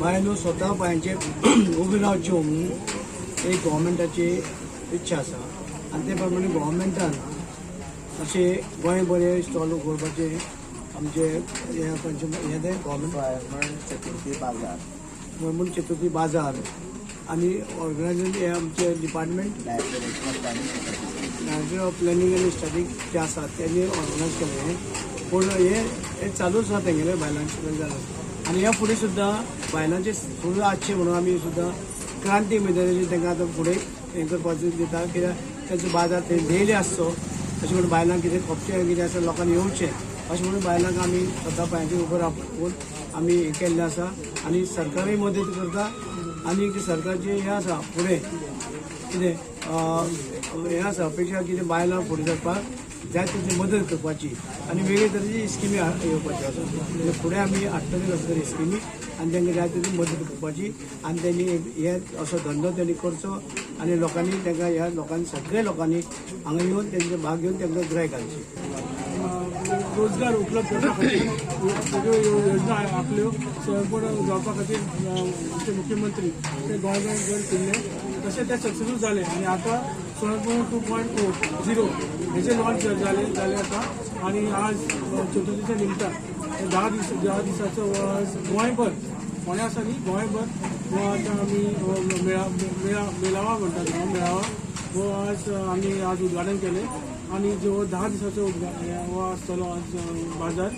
बायलो स्वता पांयांचेर उबी रावच्यो म्हणून एक गव्हर्मेंटाची इच्छा आसा आनी ते प्रमाणे गव्हर्मेंटान अशे गोंय बरे स्टॉल उगडपाचे आमचे हे पंच हे ते गव्हर्मेंट गोंयभर चतुर्थी बाजार, गोंयभर चतुर्थी बाजार आनी ऑर्गनायझेशन हे आमचे department directorate of planning. Director of planning आनी स्टडी जे आसा तेणी ऑर्गनायज केलें हें. पूण हें हें चालूच आसा तेंगेलें बायलांचें चालू आसा आनी ह्या फुडें सुद्दां बायलांचें फुडें आसचें म्हणून आमी सुद्दां क्रांती मैदानाचेर तांकां आतां फुडें हें करपाचें दिता, कित्याक तांचो बाजार थंय डेली आसचो अशें म्हणून बायलांक कितें खपचें कितें आसा लोकांनी येवचें अशें म्हणून बायलांक आमी स्वता पांयांचेर उबो रावन आमी हें केल्लें आसा. आनी सरकारूय मदत करता आनी सरकारचें हें आसा फुडें कितें हें आसा अपेक्षा कितें बायलां फुडें सरपाक जाय तितली मदत करपाची आनी वेगळे तरेची स्किमी येवपाच्यो आसा. म्हणजे फुडें आमी हाडटले कसले तरी स्किमी आनी तांकां जाय तितली मदत करपाची आनी तेणी हे असो धंदो तेणी करचो आनी लोकांनी तांकां ह्या लोकांनी सगळे लोकांनी हांगा येवन तेंचे भाग घेवन तांकां गिरायक घालची. रोजगार उपलब्ध करपा खातीर सगळ्यो योजना आखल्यो स्वयंपूर्ण जावपा खातीर आमचे मुख्यमंत्री ते गोंय गोंयभर फिरले, तशें ते सक्सेसफूल जाले आनी आतां स्वयंपूर्ण 2.0 हेजे लॉन्च जाले जाले आतां. आनी आज चतुर्थीच्या निमतान 10 दीस 10 दिसाचो हो आज गोंयभर, फोंड्या आसा न्ही, गोंयभर हो आतां आमी हो मेळा मेळा मेळावा म्हणटात, हो मेळावा हो आज आमी आज उद्घाटन केलें. आनी जो 10 दिसाचो हो आसतलो आज बाजार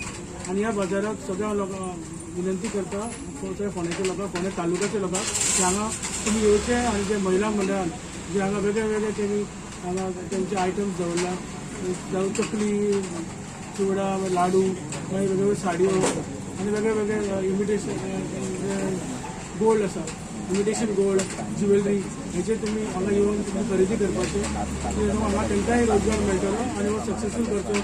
आनी ह्या बाजाराक सगळ्या लोकांक विनंती करता, सगळ्या फोंड्याच्या लोकांक, फोंड्या तालुक्याच्या लोकांक की हांगा तुमी येवचे आनी जे महिला मंडळान जे हांगा वेगळे वेगळे तेणी हांगा तेंचे आयटम्स दवरला, जावं चकली, चिवडा, लाडू, मागीर वेगळे वेगळे साडयो आनी वेगळे वेगळे इमिटेशन गोल्ड आसा, इमिटेशन गोल्ड ज्युवेलरी, हेचे तुमी हांगा येवन तुमी खरेदी करपाचे. हांगा तांकांय रोजगार मेळटलो आनी हो सक्सेसफूल करचो.